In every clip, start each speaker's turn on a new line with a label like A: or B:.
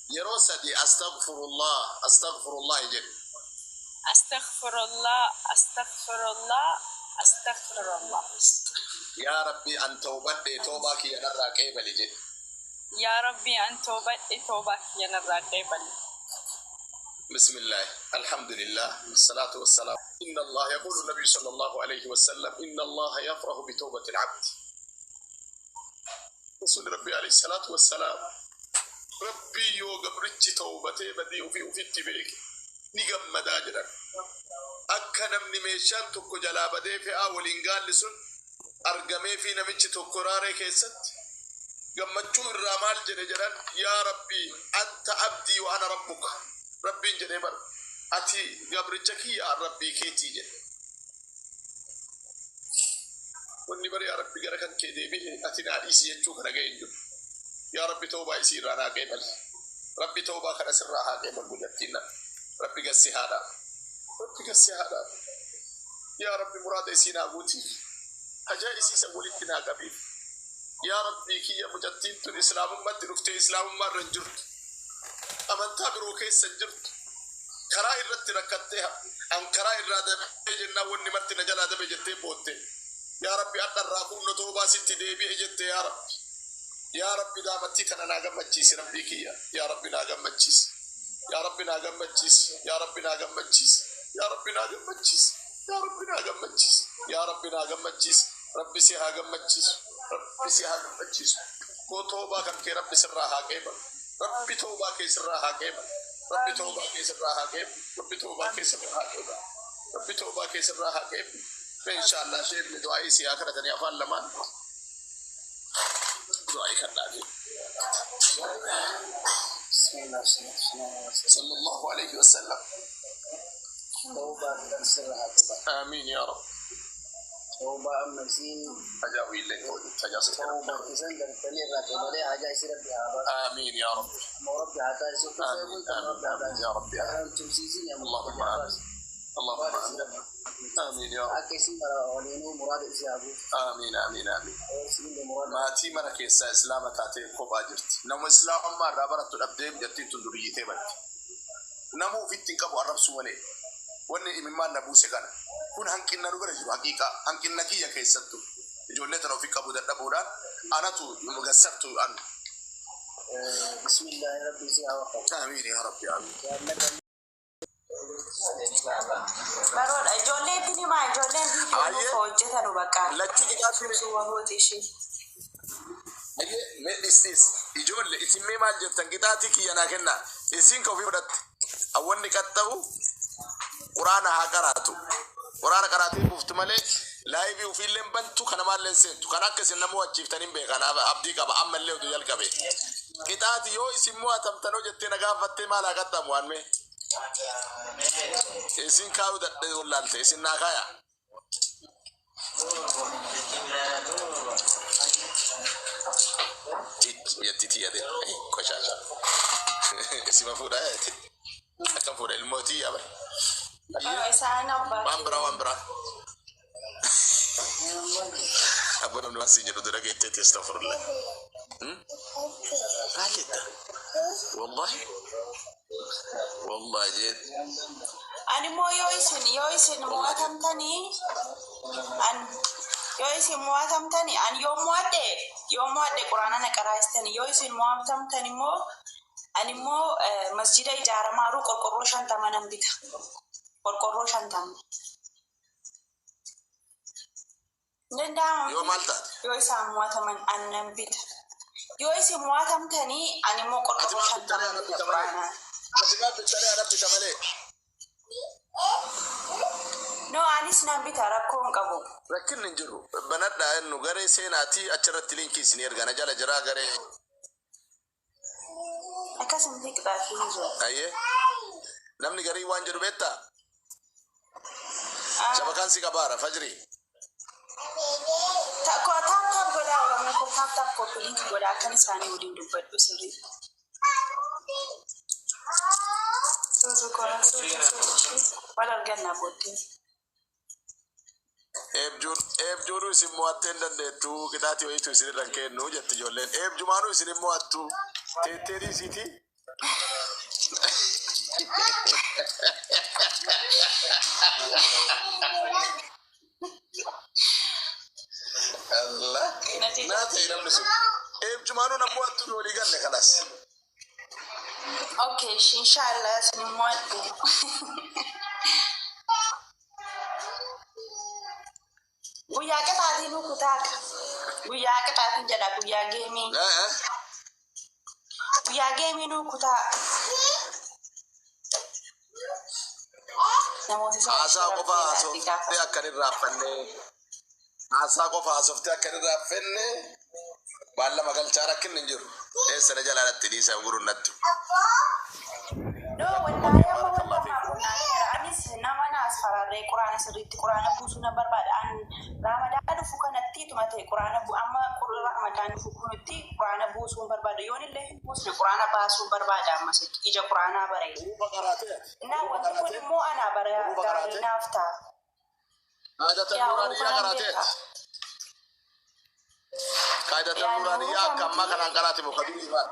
A: Yeroo sadi Astaghfirullah Astaghfirullah jedhi.
B: Astaghfirullah Astaghfirullah Astaghfirullah.
A: Yaa Rabbii an tawbadhe tawbaa kiyya narraa qeebali jedhi.
B: Yaa Rabbii an toobadhe toobaa kiyya narraa qeebali.
A: Bismillah Alhamdulillah Wassalatu wassalam Inna Allah yaqulu Nabi sallallahu alayhi wasallam Inna Allah yafrahu bi tawbati al-abd. Rasuulli Rabbii alayhi salaatu wassalaam Rabbii yoo gabrichi tawbatee badii ufii ufitti beeke ni gammadaa jedhan. Akka namni meeshaan tokko jalaa badee fe'aa waliin gaalli sun argameefii namichi tokko raaree keessatti gammachuu irraa maal jedhe jedhan yaa Rabbii anta abdii wa ana rabbuka Rabbiin jedhee bar ati gabricha kiyya an Rabbii keetii jedhe. Wanni bar yaa Rabbi gara kan kee deebi'e ati naa dhiisi jechuu kana ga'e hin jiru. Yaa Rabbi tawbaa isii irraa naa qeebali. Rabbi tawbaa kana sirraa haa qeebalu mucattiin nana. Rabbi gad si haa dhaabu. Rabbi gad si haa dhaabu. Yaa Rabbi muraada isii naa guutiif. Hajaa isii san walitti naa qabiif. Yaa Rabbii kiyya mucattiin tun islaamummatti dhuftee islaamummaa irra hin jirtu. Amantaa biroo keessa hin jirtu. Karaa irratti rakkattee an karaa irraa dabee jennaan wanni marti na jalaa dabe jettee bootte. Yaa Rabbi hadha irraa kunno toobaa sitti deebi'e jette yaa Rabbi. Yaa Rabbi daamattii tana naa gammachiisi Rabbii kiyya. Yaa Rabbi naa gammachiisi. Yaa Rabbi naa gammachiisi. Yaa Rabbi naa gammachiisi. Yaa Rabbi naa gammachiisi. Yaa Rabbi naa gammachiisi. Yaa Rabbi naa gammachiisi. Rabbi si haa gammachiisu. Rabbi si haa gammachiisu. Koo toobaa kan kee Rabbi sirraa haa qeebalu. Rabbi toobaa kee sirraa haa qeebalu. Rabbi toobaa kee sirraa haa qeebalu. Rabbi toobaa kee sirraa haa qeebalu. Rabbi toobaa kee sirraa haa qeebalu. Mee inshaallah sheekni du'aa'ii si haa kadhatanii afaan lamaan du'aa'ii kadhaafi.
C: Bismillah, salatu wassalamu ala rasulillah.
A: Sallallahu alayhi wa sallam.
C: Tawbaa kan sirra haa qaban.
A: Aamiin yaa Rabbi.
C: Tawbaa amma isiin
A: Hajaa wiillee hojii hajaa si
C: tawbaa isan gartanii irraa qeebalee hajaa isii rabbi haa baasu.
A: Aamiin yaa Rabbi.
C: Amma rabbi haa taasisu.
A: Aamiin aamiin aamiin yaa Rabbi.
C: Karaan tumsiisin yaa
A: Allahumma
C: haa
A: aamiin.
C: baasu.
A: Allahumma
C: Muraada isii
A: aamiin.
C: rabbi.
A: Aamiin yaa Rabbi.
C: Akka isiin mara waliinuu muraada isii haa guutu.
A: Aamiin aamiin aamiin.
C: Isiin muraada.
A: Maatii mana keessaa islaama taatee kophaa jirti. Nama islaamummaa irraa barattu dhabdee mucattiin tun duriyyitee badde. Nama ofitti hin qabu arrabsuu malee. Wanni imimmaan na buuse kana. Kun hanqinna nu bira jiru haqiiqaa. Hanqinna kiyya keessattu. Ijoollee tana ofi qabu dadhabuudhaan anatu gassartu an.
C: Bismillah rabbi isii haa waffaqu.
A: Aamiin yaa Rabbi aamiin.
C: Jaalladha.
B: Baroodha. Ijoollee itti himaa ijoolleen viidiyoo nuuf
A: Ayyee
B: hojjetanu bakka.
A: lachuu qixaatiin
B: Suusuuwwan hooti ishee.
A: Ayyee mee dhis dhis ijoollee isin mee maal jettan qixaatii kiyya naa kennaa isin ka ofii fudhatte awwanni qaxxa'u quraana haa qaraatu quraana qaraatee buuftu malee live ofiillee hin bantu kana maallee hin seentu kan akka isin nama wachiiftan hin beekan abdii qaba ammallee oduu jalqabe qixaati yoo isin mo'atamtanoo jettee na gaafattee maal haa qaxxamu waan mee isin kaayuu dadhe wallaalte isin naa kaaya. Jetti tiyya ta'e qoshaasha. Sima fuudha jetti. Akkam fuudha ilmoo tiyya bara.
B: Isaan abbaa
A: Waan biraa waan biraa. Abbo namni waan siin jedhu dura geetteetti astaghfirullah. Maal jetta? Wallahi. Wallahi jee.
B: Ani immoo yoo isin mo'atamtanii an yoo isin mo'atamtanii an yoo mo'adhe quraana na qaraastanii, yoo isin mo'atamtan immoo ani immoo masjida ijaaramaaru qorqorroo 50 nan bita. Qorqorroo 50. Hin danda'amu.
A: Yoo maal taate?
B: Yoo isaan mo'ataman an nan bita. Yoo isin mo'atamtanii ani immoo
A: Ati
B: qorqorroo
A: maal bittanii
B: 50
A: ana
B: bita
A: bita malee?
B: quraanaa.
A: Ati maal bittanii ana bita malee?
B: No, anis nan bita, rakkoo hin qabu.
A: Rakkinni hin jiru. Banadhaa jennu garee seenaatii achirratti linkii isin erga na jala jiraa garee.
B: Akkasumatti qixaatii hin jiru.
A: Ayyee. Namni garii waan jedhu beektaa? Shabakaan si qabaara fajrii.
B: Takko tap tap godhaa, Oromoo koo, tap tap copy link godhaa akkan isaanii waliin dubbadhu sirrii. Suutu kora suutu suutu wal arganna booddee.
A: Eebjuun eebjuunuu isin mo'attee hin dandeettu qixaatii wayiitu isin irra hin kennu jetti ijoolleen. Eebjumaanuu isin hin mo'attu. Teettee dhiisiitii. Allah. Naa ta'e namni sun. Eebjumaanuu nammoo attuu walii galle kanas.
B: Okay, inshallah isin mo'adhu. Guyyaa qixaatiin kutaaka. Guyyaa qixaatiin jedha, guyyaa geemii. Guyyaa geemii nuu kutaa. Namoota isa
A: Haasaa qofa haasoftee akka hin raaffanne. Haasaa qofa haasoftee akka hin raaffanne. Baallama galchaa rakkinni hin jiru. Eessa na jalaa natti dhiisan guruun natti.
B: No, wallahi amma wanta maaqunaa anis nama naas fararree quraana sirriitti quraana buusuu na barbaada. An Ramadaan dhufu kanatti ituma ta'e quraana bu amma Ramadaan dhufu kunitti quraana buusuu barbaada. Yoon illee hin buusne quraana baasuu barbaada, ammas ija quraanaa baree.
A: Hurufa qaraatee.
B: Na wanti kun immoo anaa bara
A: Hurufa
B: gaarii
A: qaraatee.
B: naaf ta'a.
A: Qaayidatan
B: Yaa
A: nuraaniyyaa
B: hurufa nan
A: qaraatee.
B: beeka.
A: Qaayidatan
B: Yaa
A: nuraaniyyaa
B: hurufa
A: akka ammaa
B: miti.
A: kanaan qaraate moo kaduu maal?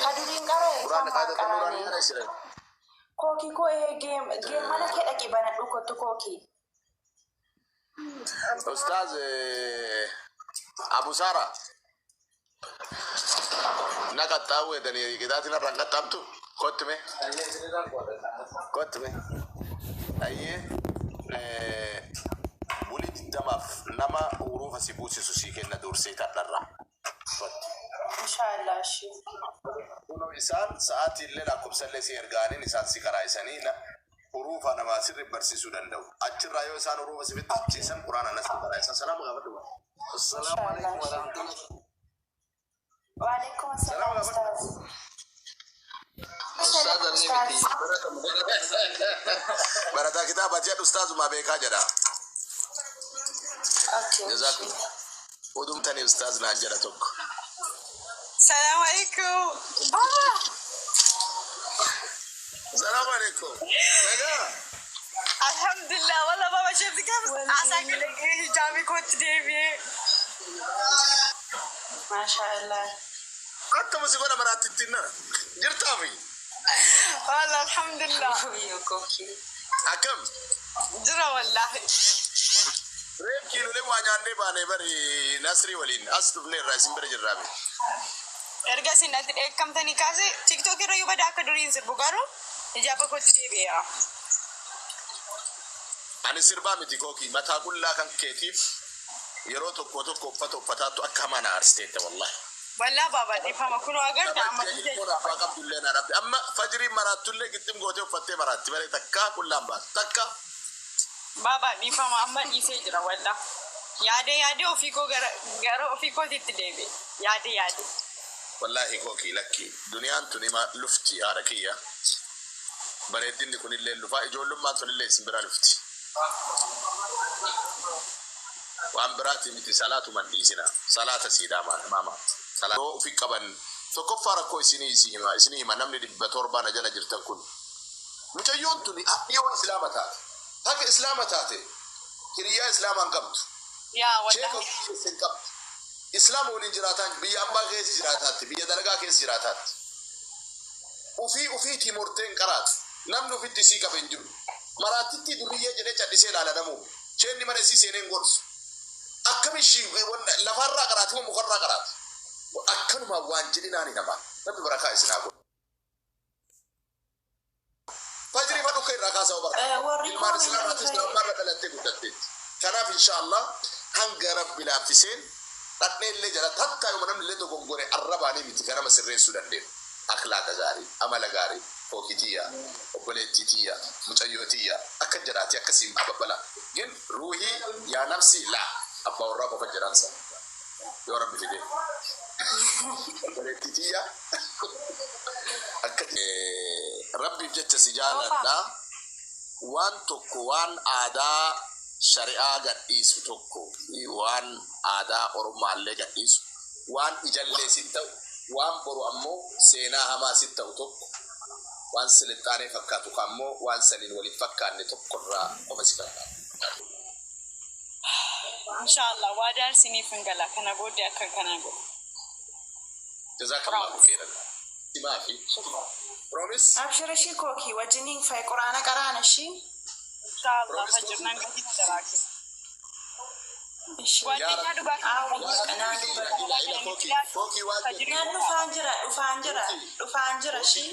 B: Kaduriin qara'e
A: Quraanni
B: samaa
A: qaayidatan
B: qaraane.
A: nuraaniyyaa dha.
B: Kookii koo ee geem geem mana kee dhaqii banadhu kottu kookii.
A: Ustaaz Abu Sara na qaxxaabu jedhanii qixaatiin irraan qaxxaamtu kottume kottume ayyee bulii 20f nama hurufa si buusisu sii kenna dursee tadharra. Kottu.
B: Inshallah ishee.
A: Kunoo isaan sa'aatii illee lakkoofsallee si ergaaniin isaan si karaayisanii na hurufa namaa sirri barsiisuu danda'u. Achirraa yoo isaan hurufa si fixachiisan quraana nas karaayisan. Salaama gaafadhu.
C: Assalaamu alaikum warahmatullahi.
B: Waalaikum assalam
A: Salaam gaafadhu.
B: ustaaz.
C: Ustaaz anni miti.
A: Barataa kitaabaa jedhu ustaazumaa beekaa jedha.
B: Okay.
A: Jazakum. Odumtanii ustaaz naan jedha tokko.
D: Salam alaikum. Baba.
A: Salaamu alaikum. Nagaa.
D: Alhamdulillah. Walla baba shifti kam asaa kale hijabi kootti deebi'ee.
B: Maashaallah.
A: Akkuma si godha maraatti ittiin nana. Jirtaafi.
D: Walla alhamdulillah.
B: Biyyoo kookii.
A: Akkam.
D: Jira wallahi.
A: Reef kiilolee waa nyaannee baanee bari Nasrii waliin as dhufnee irraa isin bira jirraabe.
D: Erga isin natti dheekkamtanii kaase TikTok irra yoo bada akka duriin sirbu garuu hijaaba kootti deebi'eera.
A: Ani sirbaa miti kookii, mataa qullaa kan keetiif yeroo tokko tokko uffata uffataattu akka hamaa na aarsteette wallahi.
D: Wallaa baba, dhiifama, kunoo agarta amma.
A: Kabajja ilmoon afaa qabdullee na dhabde. Amma fajriin maraattullee gixxim gootee uffattee maraatti malee takkaa qullaan baatu takka.
D: Baba, dhiifama, amma dhiisee jira wallaa. Yaadee yaadee ofii koo gara ofii kootitti deebi'e. Yaadee yaadee.
A: Wallaahi kookii, lakki, duniyaan tun ima lufti haadha kiyya. Bareeddinni kunillee lufaa, ijoollummaan tunillee isin bira lufti. Waan biraati miti, salaatuman dhiisina. Salaata siidhaa maama. Yoo ufi qaban tokkoffaa rakkoo isinii hima isinii hima, namni 700 na jala jirtan kun. Mucayyoon tuni yoo islaama taate, haga islaama taate hiriyyaa islaamaan qabdu.
D: Yaa
A: Sheeka
D: wallahi.
A: ofii keessa hin qabdu. Islaama waliin jiraataan biyya ambaa keessa jiraataatti, biyya dalagaa keessa jiraataatti. Ufii ufiitii murtee hin qaraatu. Namni ofitti isii qabe hin jiru. Maraattitti duriyyee jedhee callisee ilaala namuu. Isheenni mana isii seenee hin gorsu. Akkam ishii lafarraa qaraati moo mukarraa qaraati? Akkanuma waan jedhinaani namaa. Rabbi barakaa isin haa godhu. Fajrii fa dhukka irraa kaasaa barata.
B: Warri
A: Ilmaan
B: koo
A: islaamaatti islaamummaarra dhalattee guddatteetti. Kanaaf insha Allah hanga Rabbi laaffiseen dhadhee illee jala takkaa yoo namni illee dogongore arrabaanii miti ganama sirreessuu dandeenya. Akhlaaqa gaarii, amala gaarii, fookitiyya, obboleettii tiyya, mucayyoo tiyya, akka jedhaati akkasiin babbala. Gin ruuhii yaa nafsi laa abbaa warraa qofa jedhansa. Yoo Rabbi fidee. Obboleettii tiyya akka Rabbiif jecha si jaaladha. Waan tokko, waan aadaa shari'aa gadhiisu tokko, waan aadaa oromaallee gadhiisu, waan ijallee sit ta'u, waan boru ammoo seenaa hamaa sit ta'u tokko, waan silixaanee fakkaatu ammoo waan saniin waliin fakkaanne tokkorraa qofa si fakkaata.
D: Inshallah waadaan isiniif hin gala kana booddee akka kana godhu.
A: Jazakallahu khairan. Maafi. Promise?
B: Abshir ishii kookii wajjiniin fa'i quraana qaraana ishii.
D: Inshallah fajirnaan gadi daraake.
B: Ishii.
D: ጓደኛ dhugaa.
B: Aa,
A: Ila ila kookii kookii waan
B: Naan dhufaan jira, dhufaan jira, dhufaan jira ishii.